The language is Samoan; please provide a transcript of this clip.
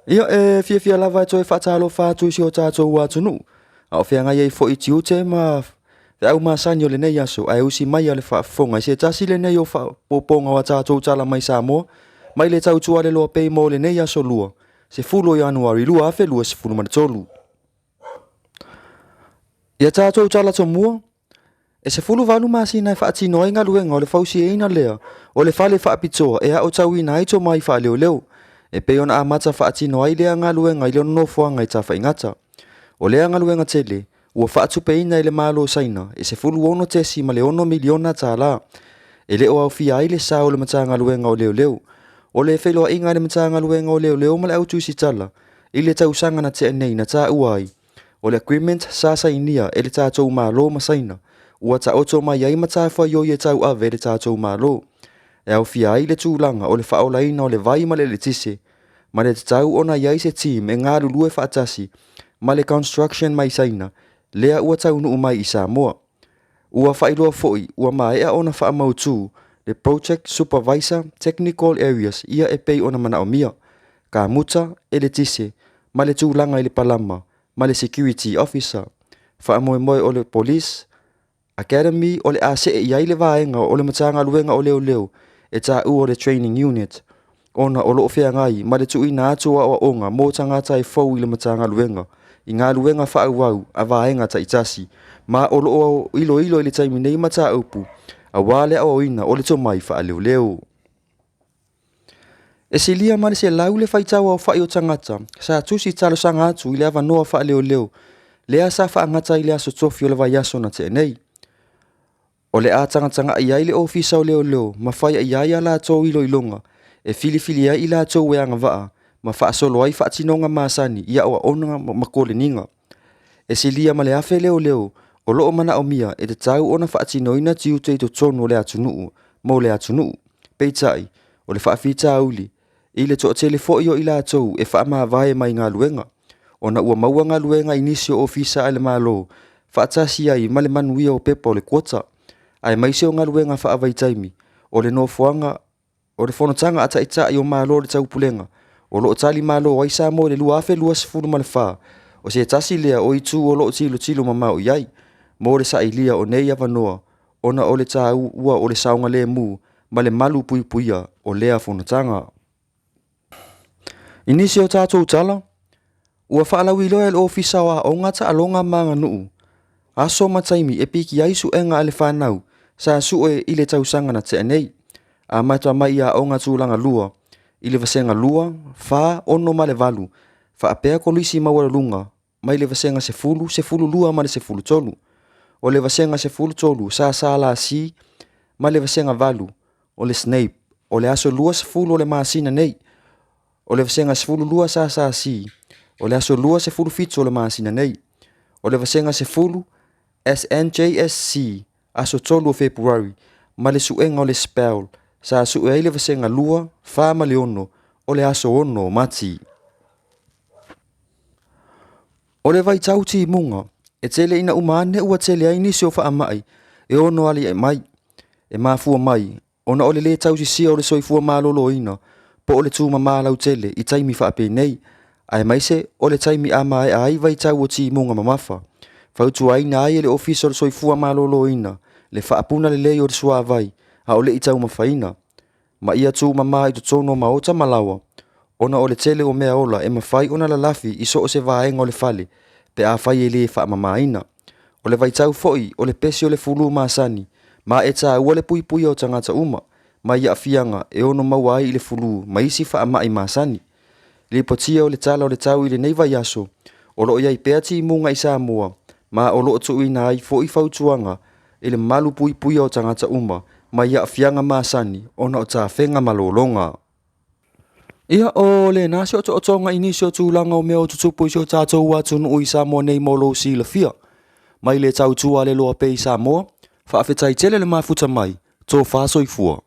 Ia, e fiafia lava e toe faatalofa atu i si o tatou atunuu, a o feagai ai foi tiute ma feau masani o lenei aso, ae usi mai a le faafofoga i se tasi lenei o faaopoopoga o a tatou tala mai Samoa, mai le tautualelo pei mo lenei aso Lua, 10 o Ianuari 2023. Ia tatou tala tomua, e 18 masina e faatino ai galuega o le fausiaina lea o le fale faapitoa e aotauina ai tomai faaleoleo, e pei ona amata faatino ai lea galuega i lona nofoaga i Tafaigata. O lea galuega tele ua faatupeina e le Malo o Saina e $16.6 miliona tala. E le o aofia ai le sao o le Matagaluega o Leoleo. O le feiloaiga a le Matagaluega o Leoleo ma le Au Tusitala i le tausaga na tea nei na taua ai, o le agreement sa sainia e le tatou Malo ma Saina, ua taoto mai ai matafaioi e tauave e le tatou Malo, e aofia ai le tulaga o le faaolaina o le vai ma le eletise, ma le tatau ona i ai se team e galulue faatasi ma le construction mai Saina lea ua taunuu mai i Samoa. Ua faailoa foi ua maea ona faamautu le Project Supervisor Technical Areas ia e pei ona manaomia, kamuta, eletise, ma le tulaga i le palama ma le Security Officer. Faamoemoe o le Police Academy o le a see i ai le vaega o le Matagaluega o Leoleo e taua o le Training Unit, ona o lo o feagai ma le tuuina atu o aoaoga mo tagata e fou i le Matagaluega i galuega faaauau a vaega taitasi, ma o lo o iloilo i le taimi nei mataupu aua le aoaoina o le tomai faaleoleo. E silia ma le 100 le faitau aofai o tagata sa tusi talosaga atu i le avanoa faaleoleo lea sa faagata i le aso Tofi o le vaiaso na tea nei. O le a tagatagai ai le Ofisa o Leoleo ma fai i ai a latou iloiloga e filifili ai i latou e agavaa ma faasolo ai faatinoga masani i aoaoga ma koleniga. E silia ma le 1,000 leoleo o lo o manaomia e tatau ona faatinoina tiute i totonu o le atunuu mo le atunuu. Peitai, o le faafitauli i le toatele foi o i latou e faamavae mai galuega, ona ua maua galuega i nisi o ofisa a le Malo faatasi ai ma le manuia o pepa o le quota, aemaise o galuega faavaitaimi o le nofoaga o le fonotaga a Taitai o Malo o le Taupulega o lo o tali malo ai Samoa i le 2024, o se tasi lea o itu o lo o tilotilo mamao i ai mo le sailia o nei avanoa ona o le taua o le saogalemu ma le malu puipuia o lea fonotaga. I nisi o tatou tala, ua faalauiloa e le Ofisa o Aoga Taaloga ma Aganuu aso ma taimi e piki ai suega a le fanau sa sue i le tausaga na tea nei, amata mai i aoga tulaga lua i le vasega 2, 4, 6 ma le 8, faapea kolisi maualuluga mai le vasega 10, 12 ma le 13. O le vasega 13 sa SLC ma le vasega 8 o le SNAPE o le aso 20 o le masina nei. O le vasega 12 sa SLC o le aso 27 o le masina nei. O le vasega 10 SNJSC aso 3 o Fepuari ma le suega o le SPELL sa sue ai le vasega 2, 4 ma le 6 o le aso 6 o Mati. O le vaitau timuga, e tele ina uma ane ua tele ai nisi o faamai e ono aliae mai, e mafua mai ona o le lē tausisia o le soifua maloloina po o le tumama lautele i taimi faapenei, aemaise o le taimi a maea ai vaitau o timuga mamafa. Fautuaina ai e le Ofisa o le Soifua Maloloina le faapuna lelei o le suavai a o le i taumafaina, ma ia tumama i totonu o maota ma laoa, ona o le tele o meaola e mafai ona lalafi i so o se vaega o le fale pe afai e lē faamamaina. O le vaitau foi o le pesi o le fulu masani, ma e taua le puipuia o tagata uma mai aafiaga e ono maua ai i le fulu ma isi faamai masani. Lipotia o le tala o le tau i lenei vaiaso, o lo o i ai pea timuga i Samoa, ma o lo o tuuina ai foi fautuaga i le malu puipuia o tagata uma mai aafiaga masani ona o tafega malologa. Ia, o lena se otootoga i nisi o tulaga o mea o tutupu i si o tatou atunuu i Samoa nei mo lou silafia. Mai le tautua a le loa pea i Samoa, Faafetai tele le mafuta mai, tofa soifua.